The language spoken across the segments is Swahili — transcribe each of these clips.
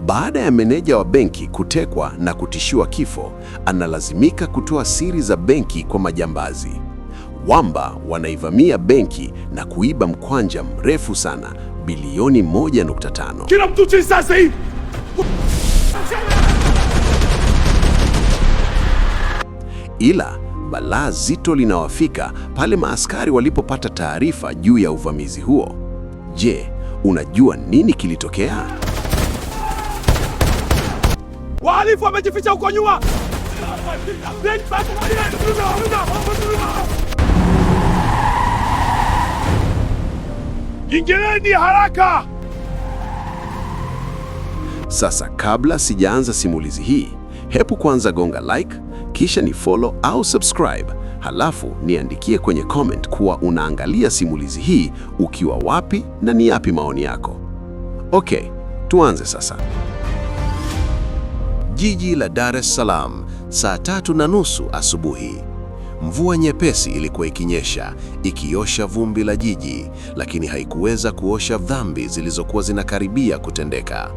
Baada ya meneja wa benki kutekwa na kutishiwa kifo, analazimika kutoa siri za benki kwa majambazi. Wamba wanaivamia benki na kuiba mkwanja mrefu sana, bilioni 1.5. Kila mtu chini sasa hivi! Ila balaa zito linawafika pale maaskari walipopata taarifa juu ya uvamizi huo. Je, unajua nini kilitokea? Wahalifu wamejificha huko nyuma! Ingileni haraka! Sasa kabla sijaanza simulizi hii, hebu kwanza gonga like, kisha ni follow au subscribe, halafu niandikie kwenye comment kuwa unaangalia simulizi hii ukiwa wapi na ni yapi maoni yako. Okay, tuanze sasa. Jiji la Dar es Salaam, saa 3:30 asubuhi. Mvua nyepesi ilikuwa ikinyesha, ikiosha vumbi la jiji, lakini haikuweza kuosha dhambi zilizokuwa zinakaribia kutendeka.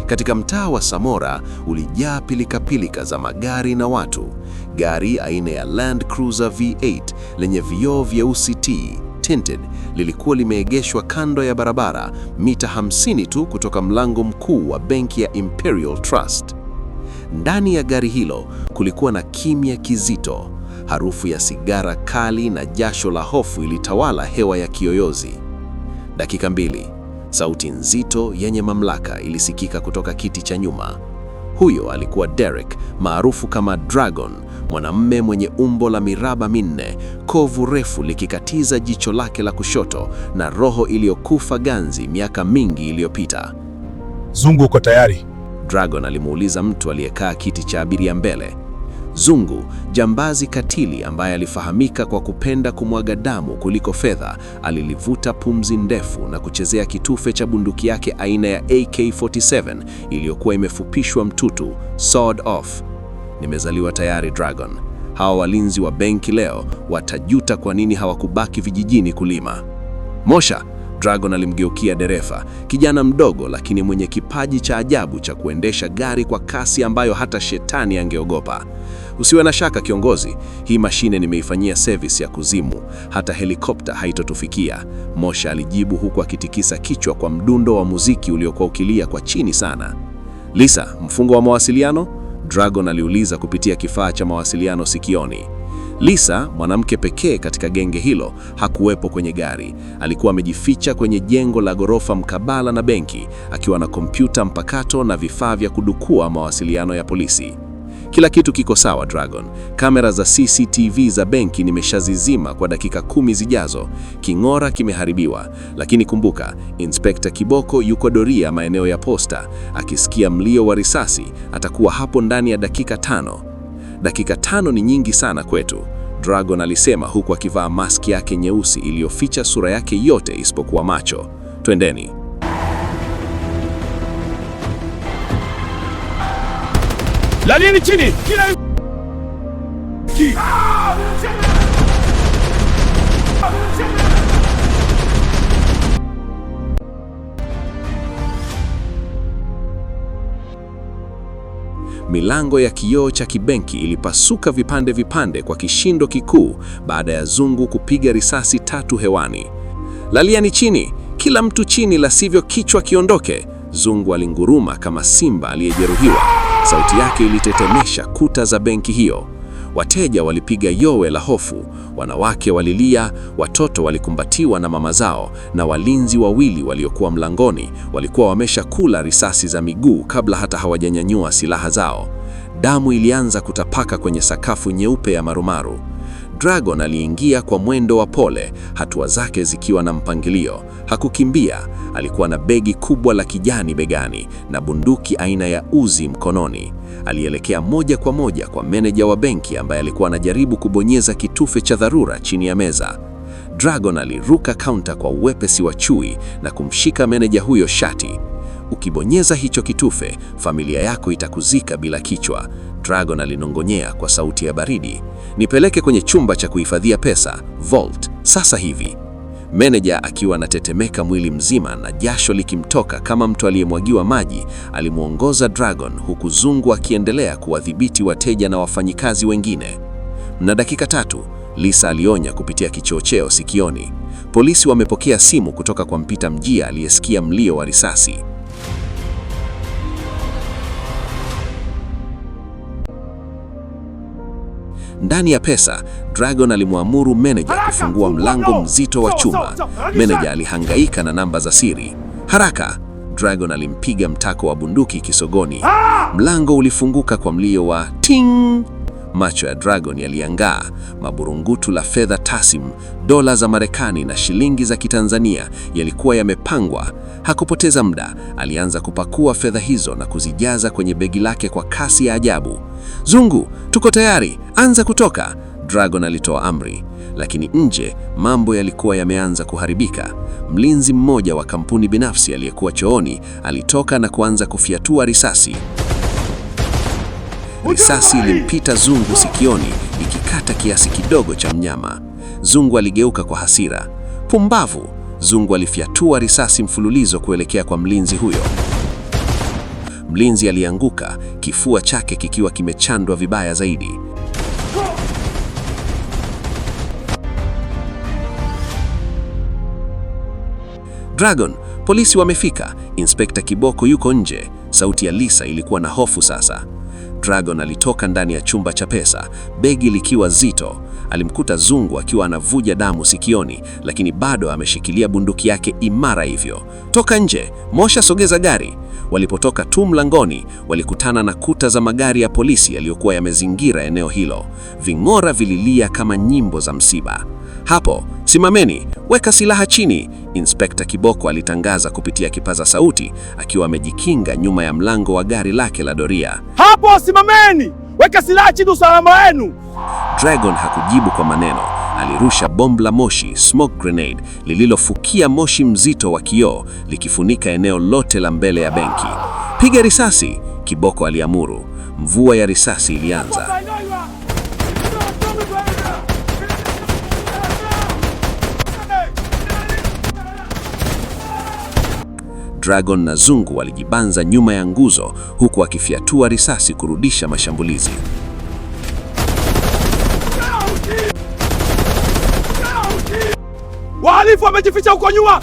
Katika mtaa wa Samora ulijaa pilikapilika za magari na watu. Gari aina ya Land Cruiser V8 lenye vioo vyeusi tinted lilikuwa limeegeshwa kando ya barabara, mita 50 tu kutoka mlango mkuu wa benki ya Imperial Trust. Ndani ya gari hilo kulikuwa na kimya kizito. Harufu ya sigara kali na jasho la hofu ilitawala hewa ya kiyoyozi. Dakika mbili, sauti nzito yenye mamlaka ilisikika kutoka kiti cha nyuma. Huyo alikuwa Derek, maarufu kama Dragon, mwanamume mwenye umbo la miraba minne, kovu refu likikatiza jicho lake la kushoto na roho iliyokufa ganzi miaka mingi iliyopita. Zungu, uko tayari? Dragon alimuuliza mtu aliyekaa kiti cha abiria mbele. Zungu, jambazi katili ambaye alifahamika kwa kupenda kumwaga damu kuliko fedha, alilivuta pumzi ndefu na kuchezea kitufe cha bunduki yake aina ya AK-47 iliyokuwa imefupishwa mtutu, sawed off. Nimezaliwa tayari Dragon. Hawa walinzi wa benki leo watajuta kwa nini hawakubaki vijijini kulima. Mosha, Dragon alimgeukia dereva, kijana mdogo lakini mwenye kipaji cha ajabu cha kuendesha gari kwa kasi ambayo hata shetani angeogopa. Usiwe na shaka kiongozi, hii mashine nimeifanyia service ya kuzimu, hata helikopta haitotufikia, Mosha alijibu huku akitikisa kichwa kwa mdundo wa muziki uliokuwa ukilia kwa chini sana. Lisa, mfungo wa mawasiliano? Dragon aliuliza kupitia kifaa cha mawasiliano sikioni. Lisa, mwanamke pekee katika genge hilo, hakuwepo kwenye gari. Alikuwa amejificha kwenye jengo la ghorofa mkabala na benki, akiwa na kompyuta mpakato na vifaa vya kudukua mawasiliano ya polisi. Kila kitu kiko sawa Dragon. Kamera za CCTV za benki nimeshazizima kwa dakika 10 zijazo. King'ora kimeharibiwa, lakini kumbuka, Inspekta Kiboko yuko doria maeneo ya posta. Akisikia mlio wa risasi, atakuwa hapo ndani ya dakika 5. Dakika 5 ni nyingi sana kwetu, Dragon alisema huku akivaa maski yake nyeusi iliyoficha sura yake yote isipokuwa macho. Twendeni. Lalieni chini! Kila ki. Milango ya kioo cha kibenki ilipasuka vipande vipande kwa kishindo kikuu baada ya Zungu kupiga risasi 3 hewani. Lalieni chini, kila mtu chini, la sivyo kichwa kiondoke, Zungu alinguruma kama simba aliyejeruhiwa. Sauti yake ilitetemesha kuta za benki hiyo. Wateja walipiga yowe la hofu, wanawake walilia, watoto walikumbatiwa na mama zao, na walinzi wawili waliokuwa mlangoni walikuwa wameshakula risasi za miguu kabla hata hawajanyanyua silaha zao. Damu ilianza kutapaka kwenye sakafu nyeupe ya marumaru. Dragon aliingia kwa mwendo wa pole, hatua zake zikiwa na mpangilio. Hakukimbia, alikuwa na begi kubwa la kijani begani na bunduki aina ya Uzi mkononi. Alielekea moja kwa moja kwa meneja wa benki ambaye alikuwa anajaribu kubonyeza kitufe cha dharura chini ya meza. Dragon aliruka kaunta kwa uwepesi wa chui na kumshika meneja huyo shati. Ukibonyeza hicho kitufe, familia yako itakuzika bila kichwa, Dragon alinongonyea kwa sauti ya baridi. Nipeleke kwenye chumba cha kuhifadhia pesa, vault, sasa hivi. Meneja akiwa anatetemeka mwili mzima na jasho likimtoka kama mtu aliyemwagiwa maji, alimwongoza Dragon huku Zungu akiendelea kuwadhibiti wateja na wafanyikazi wengine. Mna dakika 3, Lisa alionya kupitia kichocheo sikioni. Polisi wamepokea simu kutoka kwa mpita njia aliyesikia mlio wa risasi. Ndani ya pesa, Dragon alimwamuru meneja Haraka, kufungua fungua mlango mlango. mzito wa Sawa, chuma. sawa, sawa. Harakisha. Meneja alihangaika na namba za siri. Haraka! Dragon alimpiga mtako wa bunduki kisogoni. Mlango ulifunguka kwa mlio wa ting. Macho ya Dragon yaliangaa. Maburungutu la fedha tasim, dola za Marekani na shilingi za Kitanzania yalikuwa yamepangwa. Hakupoteza muda, alianza kupakua fedha hizo na kuzijaza kwenye begi lake kwa kasi ya ajabu. Zungu, tuko tayari, anza kutoka, Dragon alitoa amri. Lakini nje mambo yalikuwa yameanza kuharibika. Mlinzi mmoja wa kampuni binafsi aliyekuwa chooni alitoka na kuanza kufyatua risasi. Risasi ilimpita Zungu sikioni ikikata kiasi kidogo cha mnyama. Zungu aligeuka kwa hasira. Pumbavu! Zungu alifyatua risasi mfululizo kuelekea kwa mlinzi huyo. Mlinzi alianguka, kifua chake kikiwa kimechandwa vibaya zaidi. Dragon, polisi wamefika. Inspekta Kiboko yuko nje. Sauti ya Lisa ilikuwa na hofu sasa. Dragon alitoka ndani ya chumba cha pesa, begi likiwa zito. Alimkuta Zungu akiwa anavuja damu sikioni, lakini bado ameshikilia bunduki yake imara hivyo. Toka nje, Mosha, sogeza gari. Walipotoka tu mlangoni, walikutana na kuta za magari ya polisi yaliyokuwa yamezingira eneo hilo. Ving'ora vililia kama nyimbo za msiba. Hapo, simameni, weka silaha chini, Inspekta Kiboko alitangaza kupitia kipaza sauti akiwa amejikinga nyuma ya mlango wa gari lake la doria. Hapo simameni, weka silaha chini, usalama wenu. Dragon hakujibu kwa maneno. Alirusha bomu la moshi, smoke grenade, lililofukia moshi mzito wa kioo likifunika eneo lote la mbele ya benki. Piga risasi, Kiboko aliamuru. Mvua ya risasi ilianza. Dragon na Zungu walijibanza nyuma ya nguzo huku akifyatua risasi kurudisha mashambulizi. Wahalifu wamejificha huko nyuma.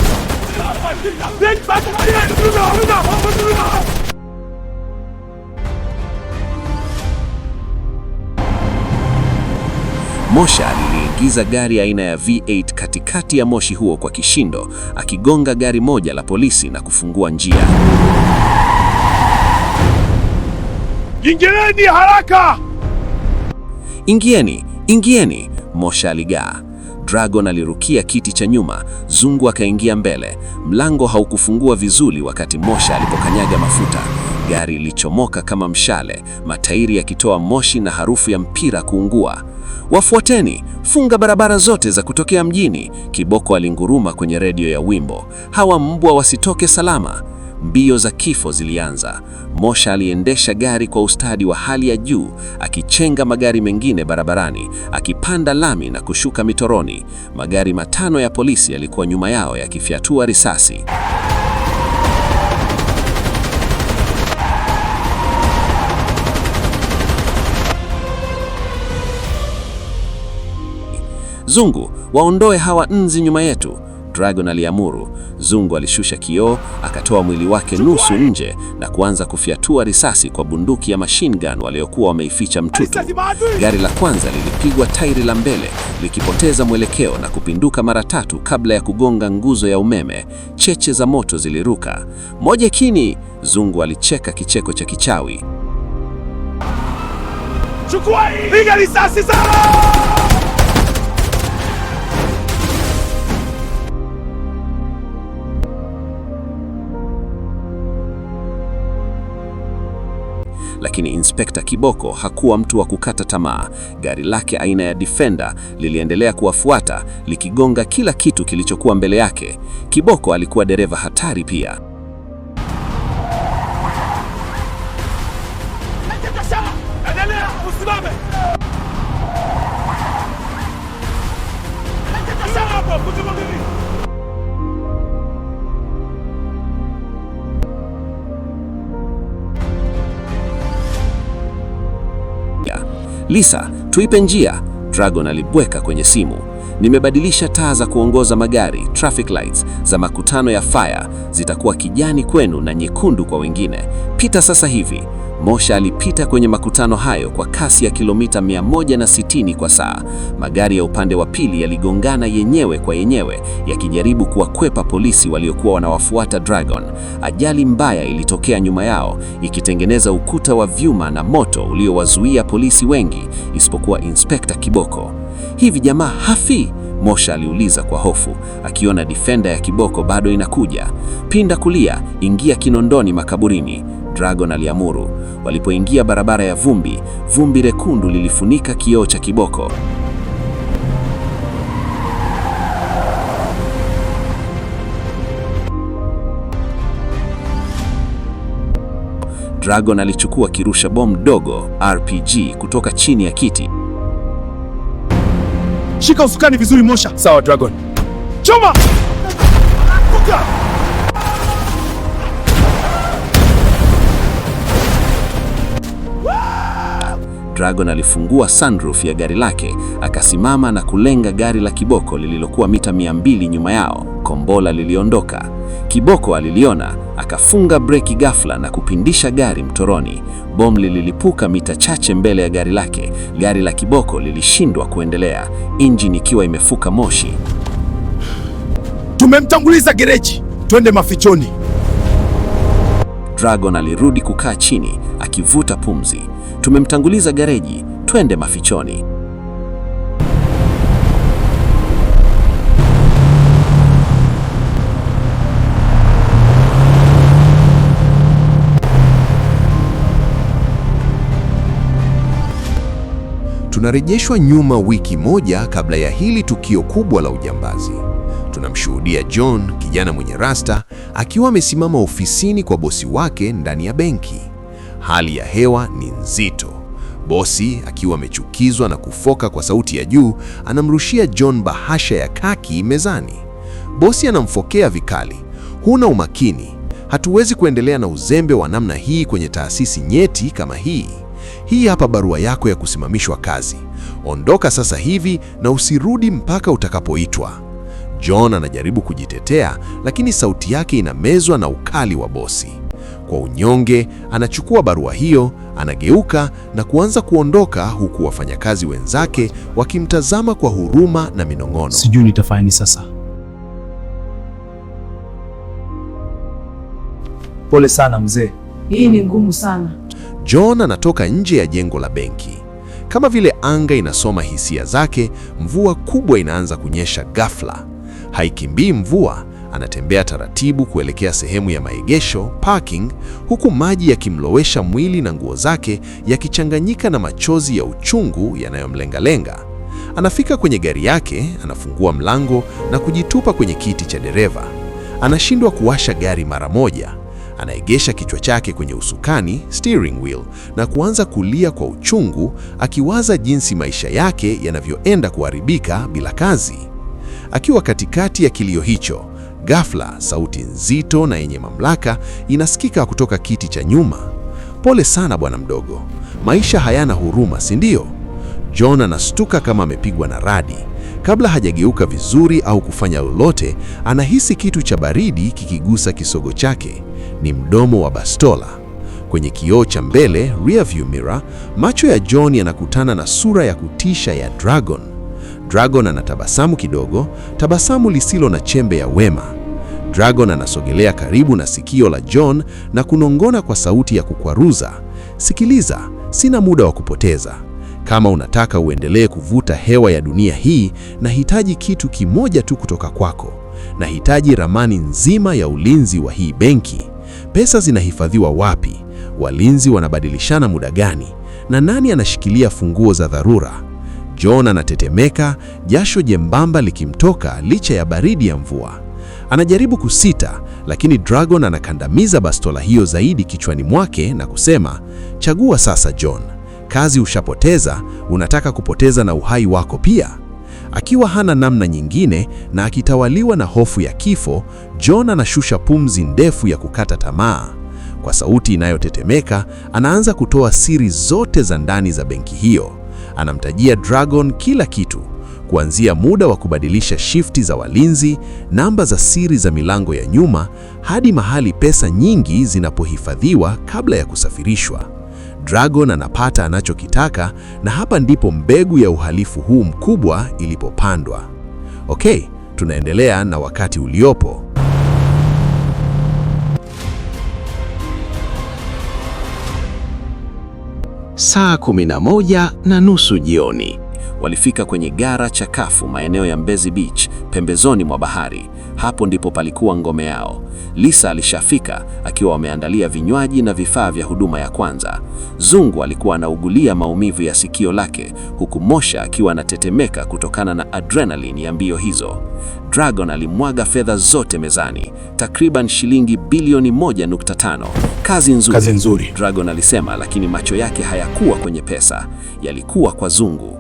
Mosha aliliingiza gari aina ya V8 katikati ya moshi huo kwa kishindo, akigonga gari moja la polisi na kufungua njia. Ingieni haraka! Ingieni, ingieni, Mosha aligaa. Dragon alirukia kiti cha nyuma, Zungu akaingia mbele. Mlango haukufungua vizuri wakati Mosha alipokanyaga mafuta. Gari lilichomoka kama mshale, matairi yakitoa moshi na harufu ya mpira kuungua. Wafuateni, funga barabara zote za kutokea mjini, Kiboko alinguruma kwenye redio ya wimbo. Hawa mbwa wasitoke salama. Mbio za kifo zilianza. Mosha aliendesha gari kwa ustadi wa hali ya juu, akichenga magari mengine barabarani, akipanda lami na kushuka mitoroni. Magari 5 ya polisi yalikuwa nyuma yao yakifyatua risasi. Zungu, waondoe hawa nzi nyuma yetu, Dragon aliamuru. Zungu alishusha kioo, akatoa mwili wake nusu nje na kuanza kufyatua risasi kwa bunduki ya machine gun waliokuwa wameificha mtutu. Gari la kwanza lilipigwa tairi la mbele likipoteza mwelekeo na kupinduka mara 3 kabla ya kugonga nguzo ya umeme. Cheche za moto ziliruka. Moja kini, Zungu alicheka kicheko cha kichawi. Chukua hii! Piga risasi sana! Lakini Inspekta Kiboko hakuwa mtu wa kukata tamaa. Gari lake aina ya Defender liliendelea kuwafuata likigonga kila kitu kilichokuwa mbele yake. Kiboko alikuwa dereva hatari pia. Endelea, usimame. Lisa, tuipe njia, Dragon alibweka kwenye simu. Nimebadilisha taa za kuongoza magari, traffic lights, za makutano ya fire, zitakuwa kijani kwenu na nyekundu kwa wengine. Pita sasa hivi. Mosha alipita kwenye makutano hayo kwa kasi ya kilomita 160 kwa saa. Magari ya upande wa pili yaligongana yenyewe kwa yenyewe, yakijaribu kuwakwepa polisi waliokuwa wanawafuata Dragon. Ajali mbaya ilitokea nyuma yao, ikitengeneza ukuta wa vyuma na moto uliowazuia polisi wengi, isipokuwa Inspekta Kiboko. Hivi jamaa hafi? Mosha aliuliza kwa hofu, akiona Defender ya Kiboko bado inakuja. Pinda kulia, ingia Kinondoni makaburini, Dragon aliamuru. Walipoingia barabara ya vumbi, vumbi lekundu lilifunika kioo cha Kiboko. Dragon alichukua kirusha bomu dogo RPG kutoka chini ya kiti. Shika usukani vizuri Mosha. Sawa Dragon. Choma! Kuka! Dragon alifungua sunroof ya gari lake, akasimama na kulenga gari la Kiboko lililokuwa mita 200 nyuma yao. Kombola liliondoka. Kiboko aliliona, akafunga breki ghafla na kupindisha gari mtoroni. Bomu lililipuka mita chache mbele ya gari lake. Gari la Kiboko lilishindwa kuendelea, injini ikiwa imefuka moshi. Tumemtanguliza gereji, twende mafichoni. Dragon alirudi kukaa chini akivuta pumzi. Tumemtanguliza gereji, twende mafichoni. Tunarejeshwa nyuma wiki moja kabla ya hili tukio kubwa la ujambazi. Tunamshuhudia John, kijana mwenye rasta, akiwa amesimama ofisini kwa bosi wake ndani ya benki. Hali ya hewa ni nzito. Bosi akiwa amechukizwa na kufoka kwa sauti ya juu, anamrushia John bahasha ya kaki mezani. Bosi anamfokea vikali, huna umakini, hatuwezi kuendelea na uzembe wa namna hii kwenye taasisi nyeti kama hii. Hii hapa barua yako ya kusimamishwa kazi. Ondoka sasa hivi na usirudi mpaka utakapoitwa. John anajaribu kujitetea, lakini sauti yake inamezwa na ukali wa bosi. Kwa unyonge, anachukua barua hiyo, anageuka na kuanza kuondoka huku wafanyakazi wenzake wakimtazama kwa huruma na minong'ono. Sijui nitafanya nini sasa. Pole sana mzee. Hii ni ngumu sana. John anatoka nje ya jengo la benki. Kama vile anga inasoma hisia zake, mvua kubwa inaanza kunyesha ghafla. Haikimbii mvua, anatembea taratibu kuelekea sehemu ya maegesho parking, huku maji yakimlowesha mwili na nguo zake yakichanganyika na machozi ya uchungu yanayomlengalenga. Anafika kwenye gari yake, anafungua mlango na kujitupa kwenye kiti cha dereva. Anashindwa kuwasha gari mara moja. Anaegesha kichwa chake kwenye usukani, steering wheel, na kuanza kulia kwa uchungu, akiwaza jinsi maisha yake yanavyoenda kuharibika bila kazi. Akiwa katikati ya kilio hicho, ghafla sauti nzito na yenye mamlaka inasikika kutoka kiti cha nyuma. Pole sana bwana mdogo, maisha hayana huruma, si ndio? John anastuka kama amepigwa na radi. Kabla hajageuka vizuri au kufanya lolote, anahisi kitu cha baridi kikigusa kisogo chake. Ni mdomo wa bastola. Kwenye kioo cha mbele, rear view mirror, macho ya John yanakutana na sura ya kutisha ya Dragon. Dragon anatabasamu kidogo, tabasamu lisilo na chembe ya wema. Dragon anasogelea karibu na sikio la John na kunong'ona kwa sauti ya kukwaruza, sikiliza, sina muda wa kupoteza. Kama unataka uendelee kuvuta hewa ya dunia hii, nahitaji kitu kimoja tu kutoka kwako. Nahitaji ramani nzima ya ulinzi wa hii benki. Pesa zinahifadhiwa wapi? Walinzi wanabadilishana muda gani? Na nani anashikilia funguo za dharura? John anatetemeka, jasho jembamba likimtoka licha ya baridi ya mvua. Anajaribu kusita, lakini Dragon anakandamiza bastola hiyo zaidi kichwani mwake na kusema, chagua sasa John. Kazi ushapoteza, unataka kupoteza na uhai wako pia. Akiwa hana namna nyingine na akitawaliwa na hofu ya kifo, John anashusha pumzi ndefu ya kukata tamaa. Kwa sauti inayotetemeka, anaanza kutoa siri zote za ndani za benki hiyo. Anamtajia Dragon kila kitu, kuanzia muda wa kubadilisha shifti za walinzi, namba za siri za milango ya nyuma, hadi mahali pesa nyingi zinapohifadhiwa kabla ya kusafirishwa. Dragon anapata anachokitaka na hapa ndipo mbegu ya uhalifu huu mkubwa ilipopandwa. Okay, tunaendelea na wakati uliopo. Saa 11:30 jioni walifika kwenye gara chakafu maeneo ya Mbezi Beach, pembezoni mwa bahari. Hapo ndipo palikuwa ngome yao. Lisa alishafika akiwa wameandalia vinywaji na vifaa vya huduma ya kwanza. Zungu alikuwa anaugulia maumivu ya sikio lake, huku Mosha akiwa anatetemeka kutokana na adrenaline ya mbio hizo. Dragon alimwaga fedha zote mezani, takriban shilingi bilioni 1.5. Kazi nzuri, Kazi nzuri. Dragon alisema, lakini macho yake hayakuwa kwenye pesa, yalikuwa kwa Zungu.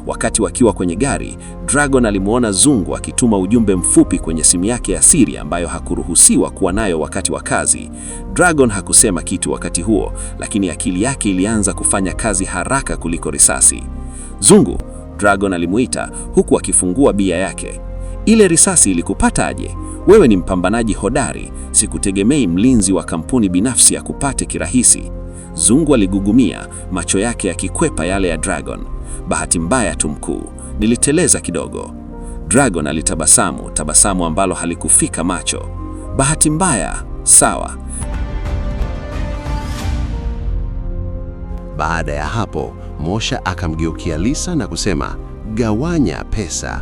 Wakati wakiwa kwenye gari, Dragon alimuona Zungu akituma ujumbe mfupi kwenye simu yake ya siri ambayo hakuruhusiwa kuwa nayo wakati wa kazi. Dragon hakusema kitu wakati huo, lakini akili yake ilianza kufanya kazi haraka kuliko risasi. Zungu, Dragon alimuita huku akifungua bia yake. Ile risasi ilikupataje? Wewe ni mpambanaji hodari, sikutegemei mlinzi wa kampuni binafsi akupate kirahisi. Zungu aligugumia, macho yake yakikwepa yale ya Dragon. Bahati mbaya tu mkuu, niliteleza kidogo. Dragon alitabasamu, tabasamu ambalo halikufika macho. Bahati mbaya, sawa. Baada ya hapo, Mosha akamgeukia Lisa na kusema, gawanya pesa.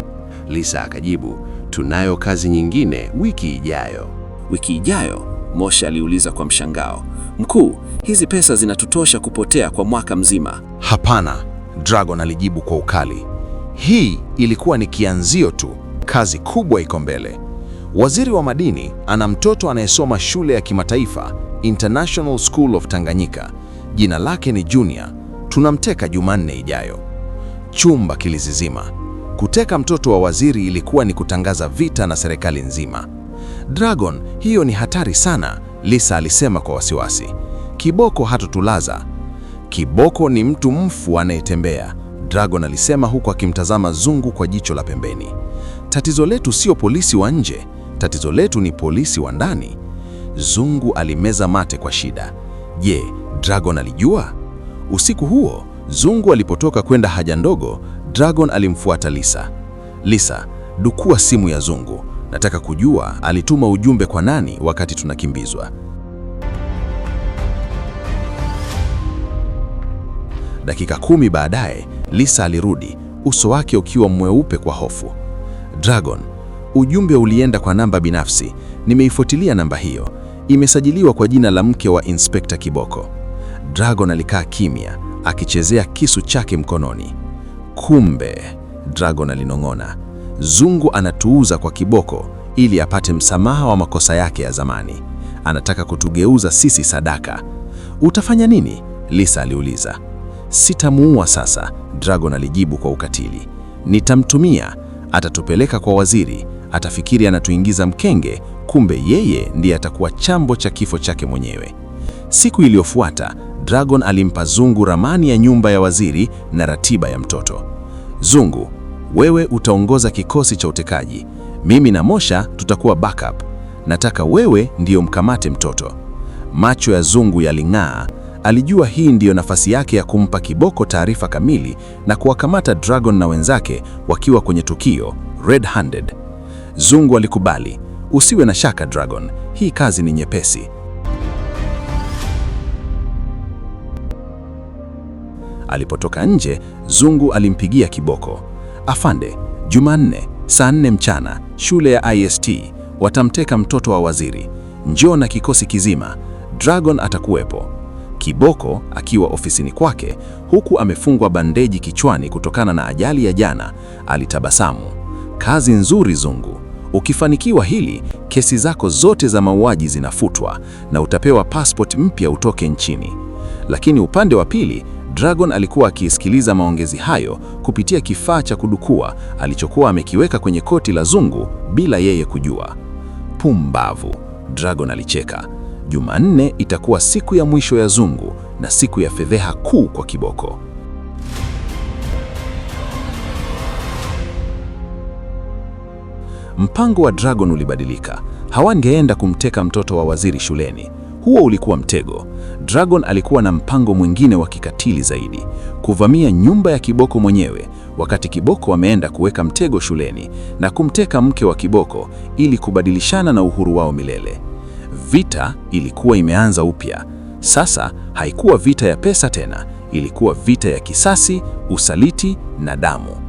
Lisa akajibu, tunayo kazi nyingine wiki ijayo. Wiki ijayo? Mosha aliuliza kwa mshangao. Mkuu, hizi pesa zinatutosha kupotea kwa mwaka mzima. Hapana, Dragon alijibu kwa ukali. Hii ilikuwa ni kianzio tu, kazi kubwa iko mbele. Waziri wa madini ana mtoto anayesoma shule ya kimataifa, International School of Tanganyika. Jina lake ni Junior. Tunamteka Jumanne ijayo. Chumba kilizizima. Kuteka mtoto wa waziri ilikuwa ni kutangaza vita na serikali nzima. Dragon, hiyo ni hatari sana, Lisa alisema kwa wasiwasi. Kiboko hatotulaza. Kiboko ni mtu mfu anayetembea, Dragon alisema huku akimtazama Zungu kwa jicho la pembeni. Tatizo letu sio polisi wa nje, tatizo letu ni polisi wa ndani. Zungu alimeza mate kwa shida. Je, Dragon alijua? Usiku huo, Zungu alipotoka kwenda haja ndogo, Dragon alimfuata Lisa. Lisa, dukua simu ya Zungu. Nataka kujua alituma ujumbe kwa nani wakati tunakimbizwa. Dakika 10 baadaye, Lisa alirudi, uso wake ukiwa mweupe kwa hofu. Dragon, ujumbe ulienda kwa namba binafsi. Nimeifuatilia namba hiyo. Imesajiliwa kwa jina la mke wa Inspekta Kiboko. Dragon alikaa kimya, akichezea kisu chake mkononi. Kumbe, Dragon alinong'ona, Zungu anatuuza kwa Kiboko ili apate msamaha wa makosa yake ya zamani. Anataka kutugeuza sisi sadaka. Utafanya nini? Lisa aliuliza. Sitamuua sasa, Dragon alijibu kwa ukatili. Nitamtumia, atatupeleka kwa waziri, atafikiri anatuingiza mkenge, kumbe yeye ndiye atakuwa chambo cha kifo chake mwenyewe. Siku iliyofuata, Dragon alimpa Zungu ramani ya nyumba ya waziri na ratiba ya mtoto. Zungu, wewe utaongoza kikosi cha utekaji. Mimi na Mosha tutakuwa backup. Nataka wewe ndiyo mkamate mtoto. Macho ya Zungu yaling'aa. Alijua hii ndiyo nafasi yake ya kumpa Kiboko taarifa kamili na kuwakamata Dragon na wenzake wakiwa kwenye tukio red-handed. Zungu alikubali. Usiwe na shaka Dragon, hii kazi ni nyepesi. Alipotoka nje, Zungu alimpigia Kiboko. Afande, Jumanne saa 4 mchana, shule ya IST, watamteka mtoto wa waziri. Njoo na kikosi kizima, Dragon atakuwepo. Kiboko akiwa ofisini kwake huku amefungwa bandeji kichwani kutokana na ajali ya jana, alitabasamu. Kazi nzuri Zungu. Ukifanikiwa hili, kesi zako zote za mauaji zinafutwa na utapewa passport mpya utoke nchini. Lakini upande wa pili, Dragon alikuwa akiisikiliza maongezi hayo kupitia kifaa cha kudukua alichokuwa amekiweka kwenye koti la Zungu bila yeye kujua. Pumbavu, Dragon alicheka. Jumanne itakuwa siku ya mwisho ya Zungu na siku ya fedheha kuu kwa Kiboko. Mpango wa Dragon ulibadilika. Hawangeenda kumteka mtoto wa waziri shuleni. Huo ulikuwa mtego. Dragon alikuwa na mpango mwingine wa kikatili zaidi, kuvamia nyumba ya Kiboko mwenyewe wakati Kiboko ameenda kuweka mtego shuleni na kumteka mke wa Kiboko ili kubadilishana na uhuru wao milele. Vita ilikuwa imeanza upya. Sasa haikuwa vita ya pesa tena, ilikuwa vita ya kisasi, usaliti na damu.